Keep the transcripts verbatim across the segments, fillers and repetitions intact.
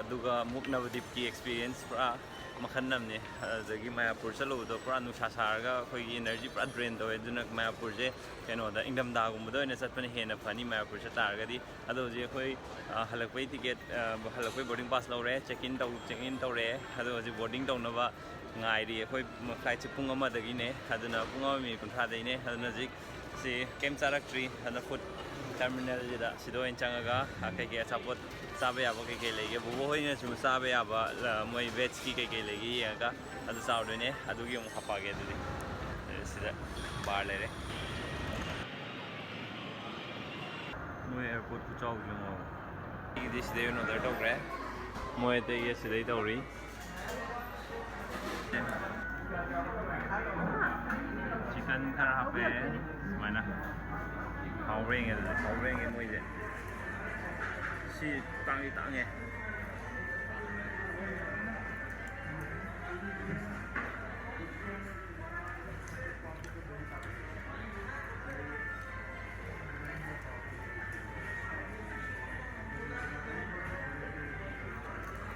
ꯑꯗꯨꯒ ꯃꯨꯛ ꯅꯕꯗꯤꯞꯀꯤ experience ꯄꯨꯔꯥ ꯃꯈꯜ ꯑꯃꯅꯤ꯫ ꯑꯗꯨꯗꯒꯤ ꯃꯌꯥꯄꯨꯔ ꯆꯠꯂꯨꯕꯗꯣ ꯄꯨꯔꯥ ꯅꯨꯡꯁꯥ ꯁꯥꯔꯒ ꯑꯩꯈꯣꯏꯒꯤ energy ꯄꯨꯔꯥ drain ꯇꯧꯋꯦ꯫ ꯑꯗꯨꯅ ꯃꯌꯥꯄꯨꯔꯁꯦ ꯀꯩꯅꯣꯗ, ꯏꯪꯊꯝꯊꯥꯒꯨꯝꯕꯗ ꯑꯣꯏꯅ ꯆꯠꯄꯅ ꯍꯦꯟꯅ ꯐꯅꯤ ꯃꯌꯥꯄꯨꯔ ꯆꯠ ꯇꯥꯔꯒꯗꯤ꯫ ꯑꯗꯣ ꯍꯧꯖꯤꯛ ꯑꯩꯈꯣꯏ, ꯑ, ꯍꯜꯂꯛꯄꯩ ticket, ꯑ, ꯍꯜꯂꯛꯄꯩ boarding pass ꯂꯧꯔꯦ, check in ꯇꯧ, check in ꯇꯧꯔꯦ꯫ ꯑꯗꯣ ꯍꯧꯖꯤꯛ boarding ꯇꯧꯅꯕ ꯉꯥꯏꯔꯤ꯫ ꯑꯩꯈꯣꯏ flightꯁꯦ ꯄꯨꯡ ꯑꯃꯗꯒꯤꯅꯦ, ꯑꯗꯨꯅ ꯄꯨꯡ ꯑꯃ minute ꯀꯨꯟꯊ꯭ꯔꯥꯗꯩꯅꯦ꯫ ꯑꯗꯨꯅ ꯍꯧꯖꯤꯛ ꯁꯤ ꯀꯩꯝ ꯆꯥꯔꯛꯇ꯭ꯔꯤ꯫ ꯑꯗꯨꯅ food terminalꯁꯤꯗ, ꯁꯤꯗ ꯑꯣꯏꯅ ꯆꯪꯉꯒ, ꯑ, ꯀꯩꯀꯩ ꯑꯆꯥꯄꯣꯠ ꯆꯥꯕ ꯌꯥꯕ ꯀꯩꯀꯩ ꯂꯩꯒꯦ, ꯕꯣꯕꯣ ꯍꯣꯏꯅꯁꯨ ꯆꯥꯕ ꯌꯥꯕ, ꯑ, ꯃꯣꯏ vegꯀꯤ ꯀꯩꯀꯩ ꯂꯩꯒꯦ ꯌꯦꯡꯉꯒ ꯑꯗꯨ ꯆꯥꯔꯨꯗꯣꯏꯅꯦ꯫ ꯑꯗꯨꯒꯤ ꯑꯃꯨꯛ ꯍꯥꯄꯛꯑꯒꯦ꯫ ꯑꯗꯨꯗꯤ ꯁꯤꯗ bar ꯂꯩꯔꯦ꯫ ꯃꯣꯏ airport ꯈꯨꯆꯥꯎꯁꯦ ꯌꯦꯡꯉꯣ꯫ ꯑꯩꯒꯤꯗꯤ ꯁꯤꯗꯩ ꯑꯣꯏꯅ order ꯇꯧꯈ꯭ꯔꯦ꯫ ꯃꯣꯏ ꯑꯇꯩꯒꯤ ꯁꯤꯗꯩ ꯇꯧꯔꯤ꯫ Chicken ꯈꯔ ꯍꯥꯞꯄꯦ꯫ ꯁꯨꯃꯥꯏꯅ꯫ ꯍꯥꯎꯕ꯭ꯔꯥ ꯌꯦꯡꯒꯦ ꯑꯗꯨꯗꯤ꯫ ꯍꯥꯎꯕ꯭ꯔꯥ ꯌꯦꯡꯒꯦ ꯃꯣꯏꯁꯦ꯫ ꯁꯤ ꯇꯥꯡꯗꯤ ꯇꯥꯡꯉꯦ꯫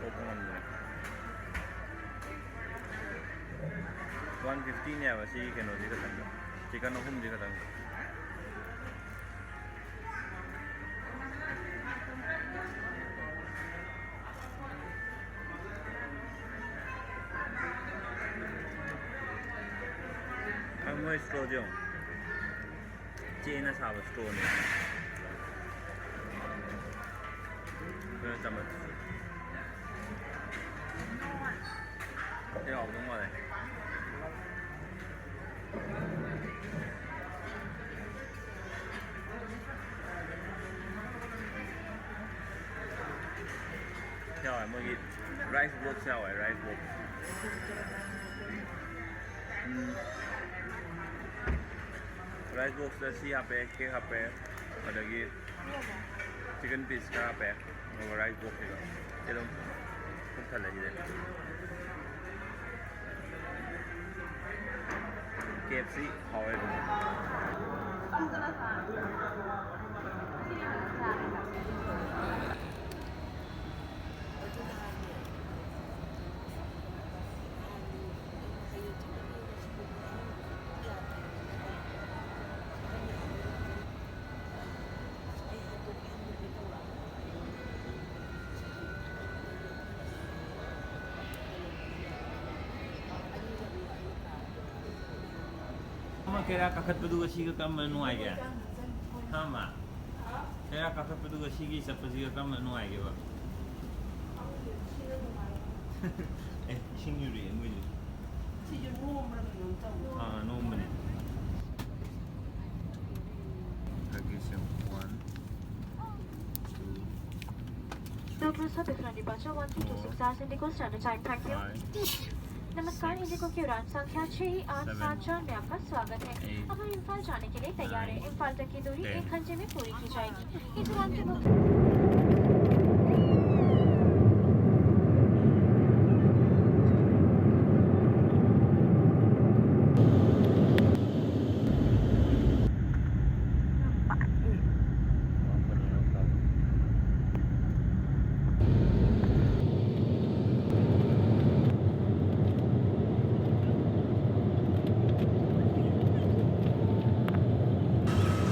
ꯊꯣꯛꯄ ꯉꯝꯗ꯭ꯔꯦ꯫ One fiftyꯅꯦꯕ ꯁꯤꯒꯤ ꯀꯩꯅꯣꯁꯤ ꯈꯛꯇꯪꯗ, chicken ꯑꯍꯨꯝꯁꯤ ꯈꯛꯇꯪꯗ꯫ ꯑ, ꯃꯣꯏ strawꯗꯤ ꯌꯦꯡꯉꯣ꯫ ꯆꯦꯅ ꯁꯥꯕ strawꯅꯦ꯫ ꯀꯩꯅꯣ ꯆꯥꯃꯁ꯫ ꯁꯤ ꯍꯥꯎꯗꯧ ꯃꯥꯜꯂꯦ꯫ ꯁꯤ ꯌꯥꯎꯋꯦ, ꯃꯣꯏꯒꯤ rice box ꯌꯥꯎꯋꯦ, rice box꯫ ꯎꯝ꯫ Rice boxꯇ ꯁꯤ ꯍꯥꯞꯄꯦ, cake ꯍꯥꯞꯄꯦ, ꯑꯗꯒꯤ chicken piece ꯈꯔ ꯍꯥꯞꯄꯦ, ꯑꯗꯨꯒ rice boxꯁꯤꯒ꯫ ꯁꯤ ꯑꯗꯨꯝ ꯄꯨꯛ ꯊꯜꯂꯦ ꯁꯤꯗꯩ꯫ KFC ꯍꯥꯎꯋꯦ ꯑꯗꯨꯝ꯫ ꯀꯩꯔꯥꯛ ꯀꯥꯈꯠꯄꯗꯨꯒ ꯁꯤꯒ ꯀꯔꯝꯕꯅ ꯅꯨꯡꯉꯥꯏꯒꯦ? ꯍꯥ, ꯃꯥ? ꯀꯩꯔꯥꯛ ꯀꯥꯈꯠꯄꯗꯨꯒ ꯁꯤꯒꯤ ꯆꯠꯄꯁꯤꯒ ꯀꯔꯝꯕꯅ ꯅꯨꯡꯉꯥꯏꯒꯦꯕ? ꯑꯦ, ꯏꯁꯤꯡ ꯌꯨꯔꯤꯑꯦ ꯃꯣꯏꯗꯨ꯫ ꯁꯤꯁꯨ ꯅꯣꯝꯕ꯭ꯔꯥ ꯀꯩꯅꯣꯝ ꯇꯧꯋꯦ꯫ ꯑꯥ, ꯅꯣꯝꯕꯅꯤ꯫ Luggage say one, two, Doors of Bikhroli Bacha one three two six hours Indigo standard time. Thank you. five, नमस्कार, इंडिगो की उड़ान संख्या छह आठ सात चार में आपका स्वागत है। अब हम इम्फाल जाने के लिए तैयार हैं। इम्फाल तक की दूरी एक घंटे में पूरी की जाएगी। इस उड़ान के मुख्य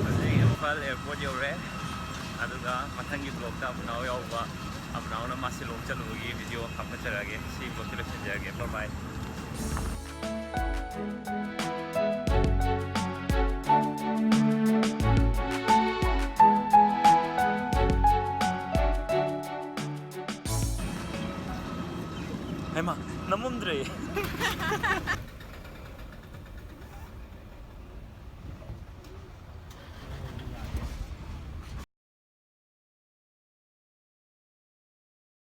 ꯍꯧꯖꯤꯛ ꯏꯝꯐꯥꯜ ꯑꯦꯌꯔꯄꯣꯔꯠ ꯌꯧꯔꯦ꯫ ꯑꯗꯨꯒ ꯃꯊꯪꯒꯤ ꯕ꯭ꯂꯣꯛꯇ ꯑꯃꯨꯅꯥꯎ ꯌꯥꯎꯕ, ꯑꯃꯨꯅꯥꯎꯅ ꯃꯥ ꯁꯤꯂꯣꯡ ꯆꯠꯂꯨꯕꯒꯤ ꯚꯤꯗꯤꯑꯣ ꯍꯥꯞꯀꯠꯆꯔꯛꯑꯒꯦ꯫ ꯁꯤ ꯕ꯭ꯂꯣꯛꯁꯤ ꯂꯣꯏꯁꯤꯟꯖꯔꯒꯦ꯫ Bye bye. ꯍꯩꯃꯥ, ꯅꯝꯃꯝꯗ꯭ꯔꯦ꯫